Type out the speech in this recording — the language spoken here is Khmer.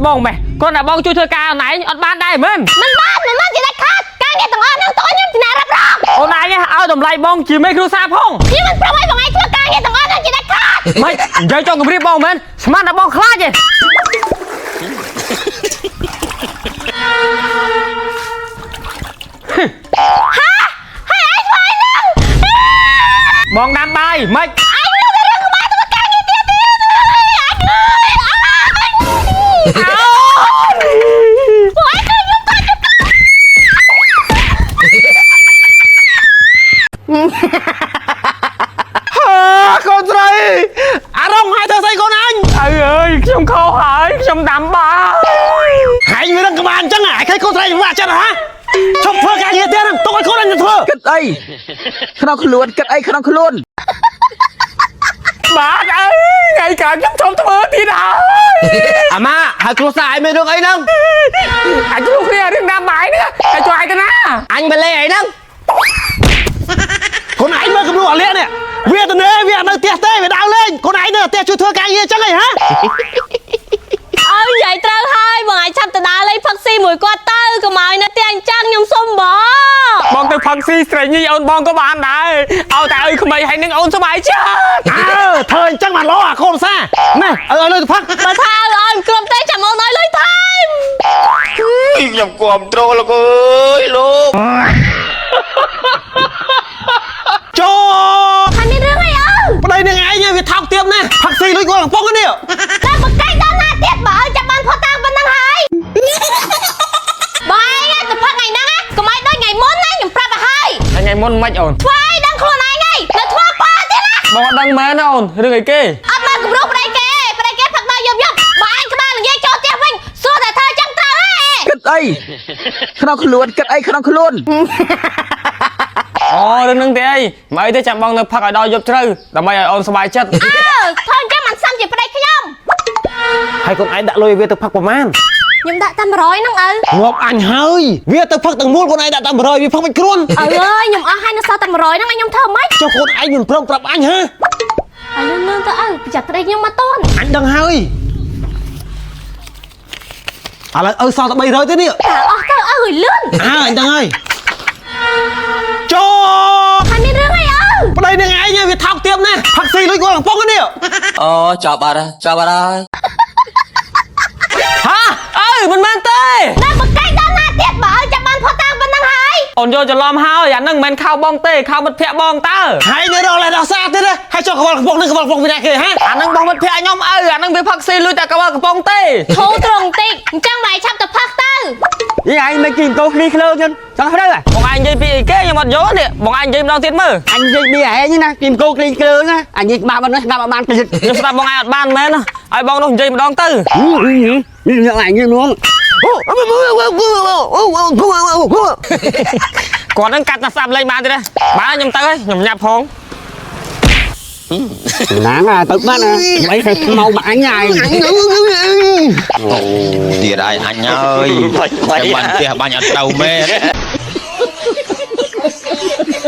បងម៉េះគាត់តែបងជួយធ្វើការអូនឯងអត់បានដែរមែន មិនបានមិនបានជាដាច់ខាតការងារទាំងអស់ហ្នឹងតើខ្ញុំជាអ្នករ៉ាប់រង អូនឯងឲ្យតម្លៃបងជាមេគ្រួសារផង ខ្ញុំមិនព្រមឲ្យបងឯងធ្វើការងារទាំងអស់ហ្នឹងជាដាច់ខាត មិននិយាយចង់គម្រាបបងមែនស្មានតែបងខ្លាចទេ ហើយឯងធ្វើអីហ្នឹង បងដាំបាយម៉េច អញនៅតែរឿងក្បាលធ្វើការងារទៀតទៀតអើយអញអើយអញ អោ ពួកឯងឃើញខ្ញុំតើ ហើកូនស្រីអារងហើយធ្វើស្អីកូនអញ ឪអើយខ្ញុំខុសហើយខ្ញុំដាំបាយ ហែងវានឹងក្បាលអញ្ចឹងហែងឃើញកូនស្រីវាចិត្តហ៎ឈប់ធ្វើការងារទៀតហ្នឹងទុកឲ្យកូនអញទៅធ្វើ គិតអីក្នុងខ្លួនគិតអីក្នុងខ្លួន បាទអើយថ្ងៃក្រោយខ្ញុំឈប់ធ្វើទៀតហើយ អាម៉ាហើយគ្រួសារឯងមានរឿងអីហ្នឹង អញជួគ្នារឿងដាំបាយនេះហើយជួយឯងទៅណា អញបលេអីហ្នឹងកូនឯងមើលគំរូអាលៀកនេះវាទៅនេះវាអត់នៅផ្ទះទេវាដើរលេងកូនឯងនៅផ្ទះជួយធ្វើការងារអញ្ចឹងអីហ៎ អើយយាយត្រូវហើយបងឯងឆាប់ទៅដើរលេងផឹកស៊ីមួយគាត់ទៅកុំឲ្យនៅផ្ទះអញ្ចឹងខ្ញុំសុំបង បងទៅផឹកស៊ីស្រីញីអូនបងក៏បានដែរឲ្យតែឪក្មេងហើយនឹងអូនសប្បាយចិត្ត អើធ្វើអញ្ចឹងបានល្អអាកូនសាណែឲ្យឲ្យលុយទៅផឹក បើថាឲ្យឲ្យមិនគ្រប់ទេចាំអូនឲ្យលុយថែម ខ្ញុំគ្រប់ត្រូលលោកអើយលោក ចូល ហើយមានរឿងអីអើ ប្តីនឹងឯងវាថោកទាបណាស់ផឹកស៊ីលុយគាត់កំប៉ុងនេះ តែបកែកដល់ណាទៀតបើឲ្យចាប់បានផុសតាងប៉ុណ្ណឹងហើយបើឯងទៅផឹកថ្ងៃហ្នឹងណាកុំឲ្យដូចថ្ងៃមុនណាខ្ញុំប្រាប់ឲ្យហើយ ថ្ងៃមុនមិនអូន ធ្វើឲ្យដឹងខ្លួនឯងហើយនៅធ្វើប៉ទៀតណា បងអត់ដឹងមែនណាអូនរឿងអីគេ អត់មកគម្រោងប្តីគេប្តីគេផឹកដល់យប់យប់បើឯងក្បាលល្ងាចចូលផ្ទះវិញសួរតែធ្វើចឹងត្រូវហេ គិតអីក្នុងខ្លួនគិតអីក្នុងខ្លួន អូរឿងហ្នឹងទេអីមិនអីទេចាំបងនៅផឹកឲ្យដល់យប់ជ្រៅដើម្បីឲ្យអូនសប្បាយចិត្ត អើធ្វើអញ្ចឹងមិនសមជាប្តីខ្ញុំ ហើយកូនឯងដាក់លុយឲ្យវាទៅផឹកប្រមាណ ខ្ញុំដាក់តែ100ហ្នឹងឪ ងាប់អញហើយវាទៅផឹកទាំងមូលកូនឯងដាក់តែ100វាផឹកមិនគ្រួន ឪអើយខ្ញុំអស់ហើយនៅសល់តែ100ហ្នឹងឲ្យខ្ញុំធ្វើម៉េច ចុះកូនឯងមិនព្រមប្រាប់អញហ៎ ឲ្យលឿនៗទៅឪប្រយ័ត្នប្តីខ្ញុំមកតន់ អញដឹងហើយឥឡូវឪសល់តែ300ទេនេះ តើអស់ទៅឪឲ្យលឿន អើអញដឹងហើយចូល ហើយមានរឿងអីឪ ប្តីនឹងឯងវាថោកទាបណាស់ផឹកស៊ីលុយគាត់កំប៉ុងនេះ អូចាប់បាត់ហើយចាប់បាត់ហើយ ហាអើមិនមែនទេ តែបកែកដល់ណាទៀតបើឲ្យចាប់បានផុសតាងប៉ុណ្ណឹងហើយ អូនយកច្រឡំហើយអាហ្នឹងមិនមែនខោបងទេខោមិត្តភក្តិបងតើ ហើយនៅរកលេះដល់សាទៀតណាហើយចុះកវលកំប៉ុងនេះកវលកំប៉ុងពីណាគេហ៎ អាហ្នឹងបងមិត្តភក្តិខ្ញុំឪអាហ្នឹងវាផឹកស៊ីលុយតែកវលកំប៉ុងទេ ធូរត្រង់តិចអញ្ចឹងបើឲ្យឆាប់ទៅផឹកទៅ យីឯងមិនគីកោគ្នាក្លើចឹងចង់ត្រូវ បងឯងនិយាយពីអីគេខ្ញុំអត់យល់នេះបងឯងនិយាយម្ដងទៀតមើល អញនិយាយពីឯងណាគីកោគ្នាក្លើណាអញនិយាយក្បាលមិនស្ដាប់អត់បានទៀត ខ្ញុំស្ដាប់បងឯងអត់បានមែនណាឲ្យបងនោះនិយាយម្ដងទៅ នេះយកឯងនេះនោះ គាត់ហ្នឹងកាត់តែស្ដាប់លេងបានទេណាបានខ្ញុំទៅហើយខ្ញុំញាប់ផង ណាងទៅបានណាអីទៅខ្មៅមកអញហើយ ទៀតហើយអញហើយចាំបានផ្ទះបាញ់អត់ត្រូវមែន